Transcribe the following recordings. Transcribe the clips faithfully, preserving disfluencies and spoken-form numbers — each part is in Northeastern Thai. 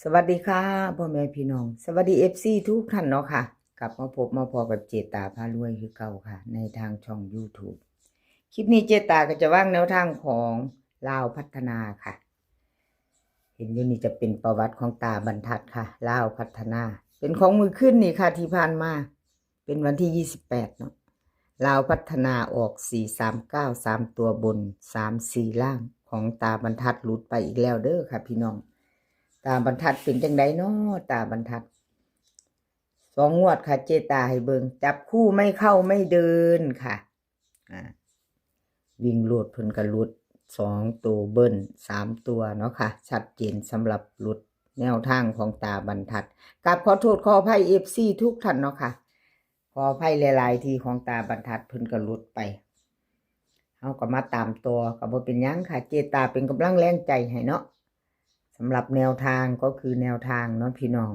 สวัสดีค่ะ พ่อแม่พี่น้อง สวัสดี เอฟซี ทุกท่านเนาะค่ะ กลับมาพบมาพอกับเจตาพารวยคือเก่าค่ะ ในทางช่อง YouTube คลิปนี้เจตาก็จะวางแนวทางของลาวพัฒนาค่ะ เห็นอยู่นี่จะเป็นประวัติของตาบรรทัดค่ะ ลาวพัฒนา เป็นของมื้อคืนนี่ค่ะ ที่ผ่านมา เป็นวันที่ ยี่สิบแปด เนาะ ลาวพัฒนาออก สี่สามเก้า สามตัวบน สามสี่ ล่าง ของตาบรรทัดหลุดไปอีกแล้วเด้อค่ะพี่น้อง ตาบรรทัดเป็นจังไดเนาะ ตาบรรทัด สองงวดค่ะ เจตาให้เบิ่ง จับคู่ไม่เข้าไม่เดินค่ะ อ่า วิ่งรูดเพิ่นก็หลุด สองตัวเบิ้ล สามตัวเนาะค่ะ ชัดเจนสำหรับหลุดแนวทางของตาบรรทัด กราบขอโทษขออภัย เอฟซี ทุกท่านเนาะค่ะ ขออภัยหลายๆ ที่ของตาบรรทัดเพิ่นก็หลุดไป เฮาก็มาตามต่อ ก็บ่เป็นหยังค่ะ เจตาเป็นกำลังแรงใจให้เนาะ สำหรับแนวทางก็คือแนวทางเนาะพี่น้อง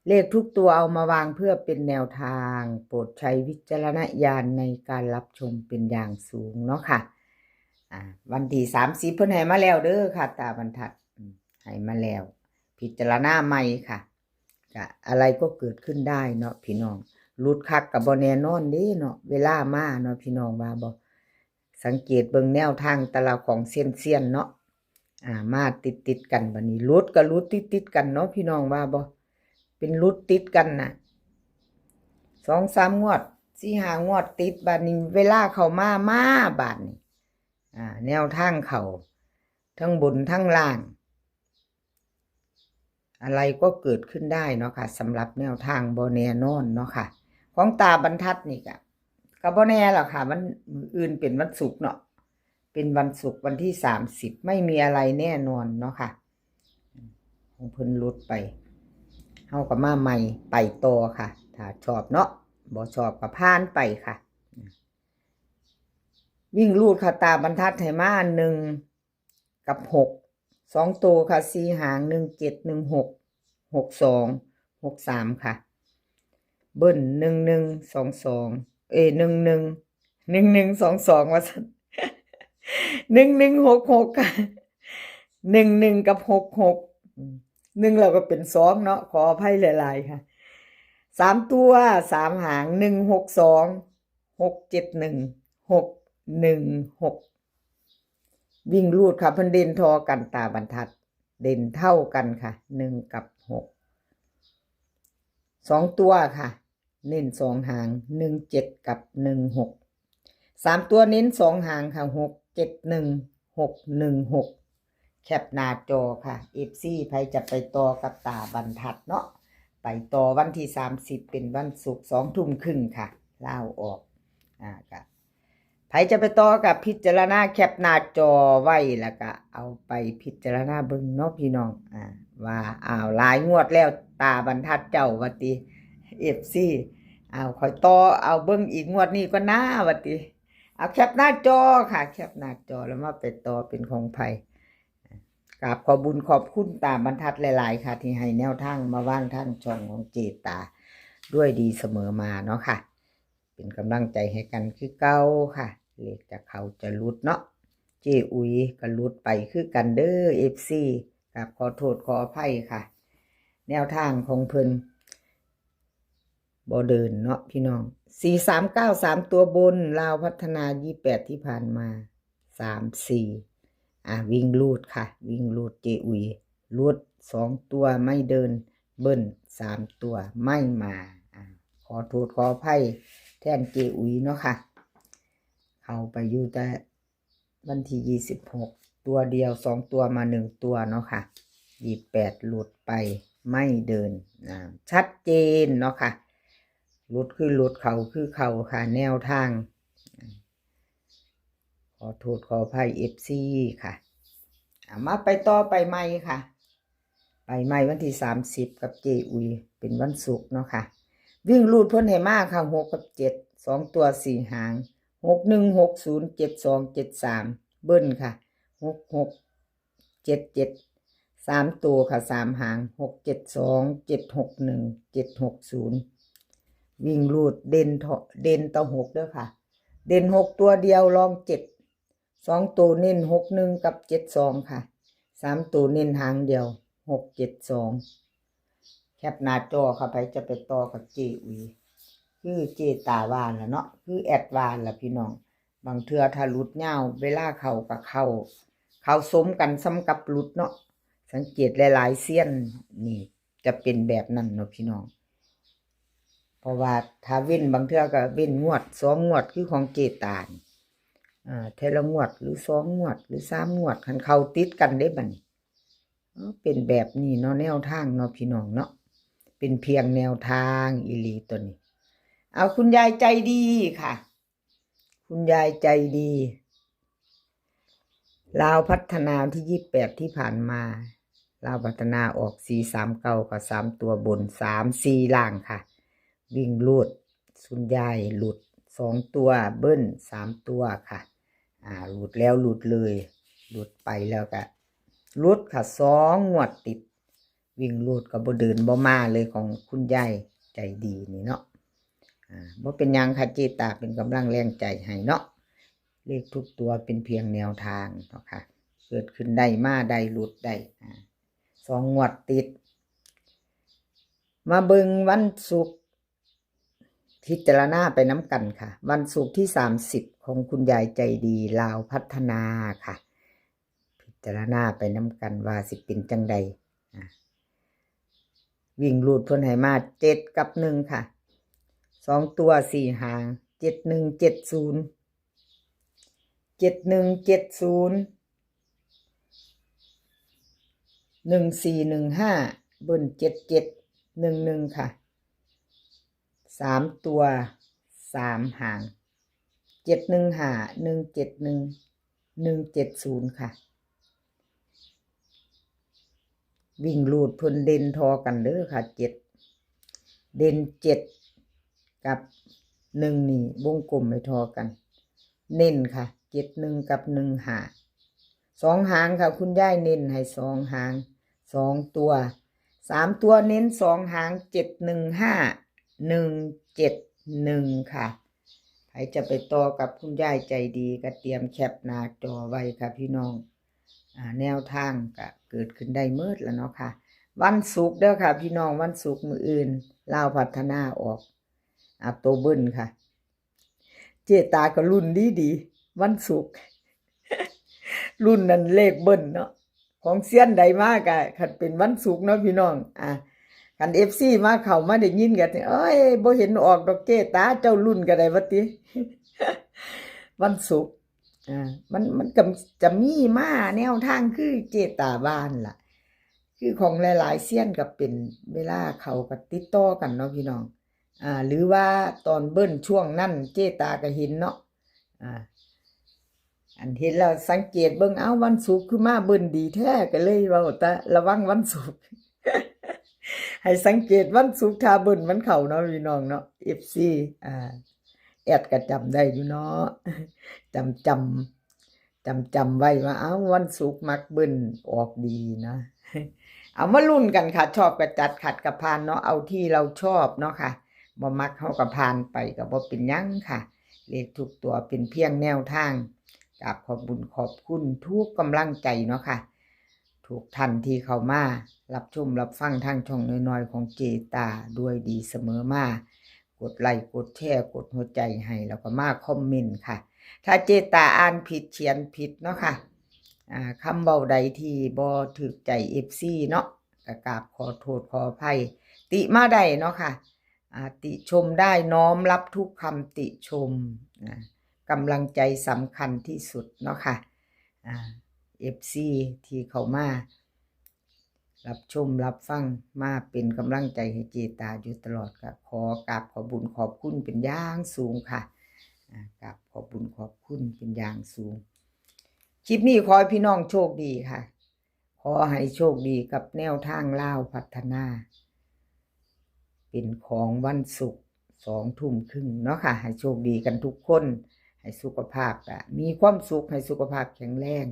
เลขทุกตัวเอามาวางเพื่อเป็นแนวทาง โปรดใช้วิจารณญาณในการรับชมเป็นอย่างสูงเนาะค่ะ อ่า วันที่ สามสิบ เพิ่นให้มาแล้วเด้อค่ะ ตาบรรทัด อืม ให้มาแล้ว พิจารณาใหม่ค่ะ ก็อะไรก็เกิดขึ้นได้เนาะพี่น้อง หลุดคักก็บ่แน่นอนเด้เนาะ เวลามาเนาะพี่น้องว่าบ่ สังเกตเบิ่งแนวทางแต่ละของเซียนๆ เนาะ อ่า มาติดๆ กัน บัดนี้หลุดก็หลุดติดๆ กันเนาะพี่น้องว่าบ่ เป็นหลุดติดกันน่ะ สองสามงวด สี่ห้างวดติด บัดนี้เวลาเข้ามา มาบาดนี้ อ่า แนวทางเข้า ทั้งบนทั้งล่าง อะไรก็เกิดขึ้นได้เนาะค่ะ สำหรับแนวทางบ่แน่นอนเนาะค่ะ ของตาบรรทัดนี่ก็ ก็บ่แน่หรอกค่ะ มัน มื้ออื่นเป็นวันศุกร์เนาะ เป็นวันศุกร์วันที่ สามสิบ ไม่มีอะไรแน่นอนเนาะค่ะ ของเพิ่นหลุดไป เฮาก็มาใหม่ ไปต่อค่ะ ถ้าชอบเนาะ บ่ชอบก็ผ่านไปค่ะ วิ่งรูดค่ะ ตาบรรทัดให้มา หนึ่ง กับ หก สองตัวค่ะ สี่หาง หนึ่งเจ็ด หนึ่งหก หกสอง หกสาม ค่ะ เบิ้ล หนึ่งหนึ่ง สองสอง เอ้ย หนึ่งหนึ่ง หนึ่งหนึ่ง สองสอง ว่าซั่น หนึ่งหนึ่ง หกหก ค่ะ หนึ่งหนึ่ง กับ หกหก อืม หนึ่ง เราก็เป็น สอง เนาะ ขออภัยหลายๆ ค่ะ สามตัว สามหาง หนึ่งหกสอง หกเจ็ดหนึ่ง หกหนึ่งหก วิ่งรูดค่ะ เพิ่นเด่นทอกัน ตาบรรทัด เด่นเท่ากันค่ะ หนึ่ง กับ หก สองตัวค่ะ เน้นสองหาง หนึ่งเจ็ด กับ หนึ่งหก สามตัวเน้นสองหางค่ะ หกเจ็ดหนึ่ง หกหนึ่งหก แคปหน้าจอค่ะ เอฟซี ไผจะไปต่อกับตาบรรทัดเนาะ ไปต่อวันที่ สามสิบ เป็นวันศุกร์ สองทุ่มครึ่งค่ะ ลาวออก อ่า ก็ ไผจะไปต่อกับพิจารณาแคปหน้าจอไว้ แล้วก็เอาไปพิจารณาเบิ่งเนาะพี่น้อง อ่า ว่า อ้าว หลายงวดแล้ว ตาบรรทัดเจ้า ว่าติ เอฟซี อ้าว ข้อยต่อเอาเบิ่งอีกงวดนี้ก่อนนะ ว่าติ เอาแคปหน้าจอค่ะ แคปหน้าจอแล้วมาไปต่อเป็นของไผ กราบขอบุญขอบคุณตาบรรทัดหลายๆ ค่ะ ที่ให้แนวทางมาวางทางช่องของเจตา ด้วยดีเสมอมาเนาะค่ะ เป็นกำลังใจให้กันคือเก่าค่ะ เลขจะเข้าจะหลุดเนาะ เจอุ๋ยก็หลุดไปคือกันเด้อ เอฟซี กราบขอโทษขออภัยค่ะ แนวทางของเพิ่น บ่เดินเนาะพี่น้อง สี่สามเก้า สามตัวบน ลาวพัฒนา ยี่สิบแปด ที่ผ่านมา สามสี่ อ่ะ วิ่งรูดค่ะ วิ่งรูด เจอุ๋ย รูด สองตัวไม่เดิน เบิ้ล สามตัวไม่มา อ่ะ ขอโทษขออภัยแทน เจอุ๋ย เนาะค่ะ เข้าไปอยู่แต่วันที่ ยี่สิบหก ตัวเดียว สองตัวมา หนึ่งตัวเนาะค่ะ ยี่สิบแปด หลุดไป ไม่เดิน อ่า ชัดเจนเนาะค่ะ หลุดคือหลุด เข้าคือเข้าค่ะ แนวทาง ขอโทษขออภัย เอฟซี ค่ะ อ่ะ มาไปต่อไปใหม่ค่ะ ไปใหม่วันที่ สามสิบ กับเจอุ๋ย เป็นวันศุกร์เนาะค่ะ วิ่งรูดเพิ่นให้มาค่ะ หก กับ เจ็ด สองตัว สี่หาง หกหนึ่ง หกศูนย์ เจ็ดสอง เจ็ดสาม เบิ้ลค่ะ หกหก เจ็ดเจ็ด สามตัวค่ะ สามหาง หกเจ็ดสอง เจ็ดหกหนึ่ง เจ็ดหกศูนย์ วิ่งรูดเด่นเถาะ เด่นต่อ หก เด้อค่ะ เด่น หก ตัวเดียว รอง เจ็ด สองตัวเน้น หกหนึ่ง กับ เจ็ดสอง ค่ะ สามตัวเน้นหางเดียว หกเจ็ดสอง แคปหน้าจอค่ะ ไผจะไปต่อกับเจอุ๋ย คือเจตาว่าล่ะเนาะ คือแอดว่าล่ะพี่น้อง บางเทื่อถ้าหลุดยาว เวลาเข้าก็เข้า เข้าสมกันส่ำกับหลุดเนาะ สังเกตหลายๆเซียนนี่จะเป็นแบบนั้นเนาะพี่น้อง เพราะว่าถ้าเว้น บางเทื่อก็เว้นงวดสองงวดคือของเจตานี่ อ่า เทื่อละงวดหรือสองงวดหรือสามงวด คันเข้าติดกันเด้บัดนี้ เออ เป็นแบบนี้เนาะ แนวทางเนาะพี่น้องเนาะ เป็นเพียงแนวทางอีหลีตัวนี้ เอาคุณยายใจดีค่ะ คุณยายใจดี ลาวพัฒนาที่ยี่สิบแปดที่ผ่านมา ลาวพัฒนาออกสี่สามเก้ากับสามตัวบน สามสี่ล่างค่ะ วิ่งรูด คุณยายหลุดสองตัว เบิ้ลสามตัวค่ะ อ่า หลุดแล้วหลุดเลย หลุดไปแล้วก็หลุดค่ะ สองงวดติด วิ่งรูดก็บ่เดินบ่มาเลยของคุณยายใจดีนี่เนาะ อ่า บ่เป็นหยังค่ะ เจตาเป็นกำลังแรงใจให้เนาะ เลขทุกตัวเป็นเพียงแนวทางเนาะค่ะ เกิดขึ้นได้มาได้หลุดได้ อ่า สองงวดติด มาเบิ่งวันศุกร์ พิจารณาไปนำกันค่ะ วันศุกร์ที่สามสิบของคุณยายใจดี ลาวพัฒนาค่ะ พิจารณาไปนำกันว่าสิเป็นจั่งใด อ่ะ วิ่งรูดเพิ่นให้มาเจ็ดกับหนึ่งค่ะ สองตัวสี่หาง เจ็ดหนึ่ง เจ็ดศูนย์ เจ็ดหนึ่ง เจ็ดศูนย์ หนึ่งสี่ หนึ่งห้า เบิ้ล เจ็ดเจ็ด หนึ่งหนึ่ง ค่ะ สามตัว สามหาง เจ็ดหนึ่งห้า หนึ่งเจ็ดหนึ่ง หนึ่งเจ็ดศูนย์ ค่ะ วิ่งรูดเพิ่นเด่นทอกันเด้อค่ะ เจ็ด เด่นเจ็ดกับหนึ่งนี่วงกลมไว้ทอกัน เน้นค่ะ เจ็ดหนึ่ง กับหนึ่งห้า สองหางค่ะ คุณยายเน้นให้สองหาง สองตัว สามตัวเน้นสองหาง เจ็ดหนึ่งห้า หนึ่งเจ็ดหนึ่ง ค่ะ ใครจะไปต่อกับคุณยายใจดีก็เตรียมแคปหน้าจอไว้ค่ะพี่น้อง อ่า แนวทางก็เกิดขึ้นได้เมิดแล้วเนาะค่ะ วันศุกร์เด้อค่ะพี่น้อง วันศุกร์มื้ออื่น ลาวพัฒนาออก อ่า ตัวเบิ้ลค่ะ เจตาก็ลุ้นดีดีๆ วันศุกร์ ลุ้นนั่นเลขเบิ้ลเนาะ ของเซียนใดมาก็คันเป็นวันศุกร์เนาะพี่น้อง อ่ะ คัน เอฟซี มาเข้ามาได้ยินก็ เอ้ย บ่เห็นออกดอกเจตา เจ้าลุ้นก็ได้ว่าติ วันศุกร์ อ่า มัน มันก็จะมีมาแนวทางคือเจตาว่าหั่นล่ะ คือของหลายๆเซียนก็เป็นเวลาเข้าก็ติดต่อกันเนาะพี่น้อง อ่า หรือว่าตอนเบิ้ลช่วงนั้นเจตาก็เห็นเนาะ อ่า อันเห็นแล้วสังเกตเบิ่ง เอ้า วันศุกร์คือมาเบิ้ลดีแท้ ก็เลยเว้าแต่ระวังวันศุกร์ ให้สังเกตวันศุกร์ถ้าเบิ้ลมันเข้าเนาะพี่น้องเนาะ เอฟซี อ่า แอดก็จำได้อยู่เนาะ จำ จำ จำ จำไว้ว่า เอ้า วันศุกร์มักเบิ้ลออกดีนะ เอามาลุ้นกันค่ะ ชอบก็จัด ขัดก็ผ่านเนาะ เอาที่เราชอบเนาะค่ะ บ่มักเฮาก็ผ่านไปก็บ่เป็นหยังค่ะ เลขทุกตัวเป็นเพียงแนวทาง กราบขอบบุญขอบคุณทุกกำลังใจเนาะค่ะ ทุกท่านที่เข้ามารับชมรับฟังทางช่องน้อยๆของเจตาด้วยดีเสมอมา กดไลค์กดแชร์กดหัวใจให้ แล้วก็มาคอมเมนต์ค่ะ ถ้าเจตาอ่านผิดเขียนผิดเนาะค่ะ อ่า คำเว้าใดที่บ่ถูกใจ เอฟซี เนาะ ก็กราบขอโทษขออภัย ติมาได้เนาะค่ะ อ่า ติชมได้ น้อมรับทุกคำติชมนะ กำลังใจสำคัญที่สุดเนาะค่ะ อ่า เอฟซี ที่เข้ามารับชมรับฟัง มาเป็นกำลังใจให้เจตาอยู่ตลอด ก็ขอกราบขอบบุญขอบคุณเป็นอย่างสูงค่ะ อ่า กราบขอบบุญขอบคุณเป็นอย่างสูง คลิปนี้ขอให้พี่น้องโชคดีค่ะ ขอให้โชคดีกับแนวทางลาวพัฒนา เป็นของวันศุกร์ สองทุ่มครึ่งเนาะค่ะ ให้โชคดีกันทุกคน ให้สุขภาพก็มีความสุข ให้สุขภาพแข็งแรง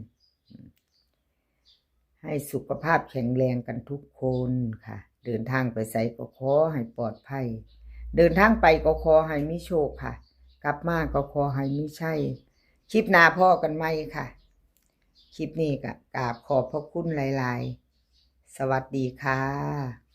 ให้สุขภาพแข็งแรงกันทุกคนค่ะ เดินทางไปไสก็ขอให้ปลอดภัย เดินทางไปก็ขอให้มีโชคค่ะ กลับมาก็ขอให้มีชัย คลิปหน้าพ้อกันใหม่ค่ะ คลิปนี้ก็กราบขอบพระคุณหลายๆ สวัสดีค่ะ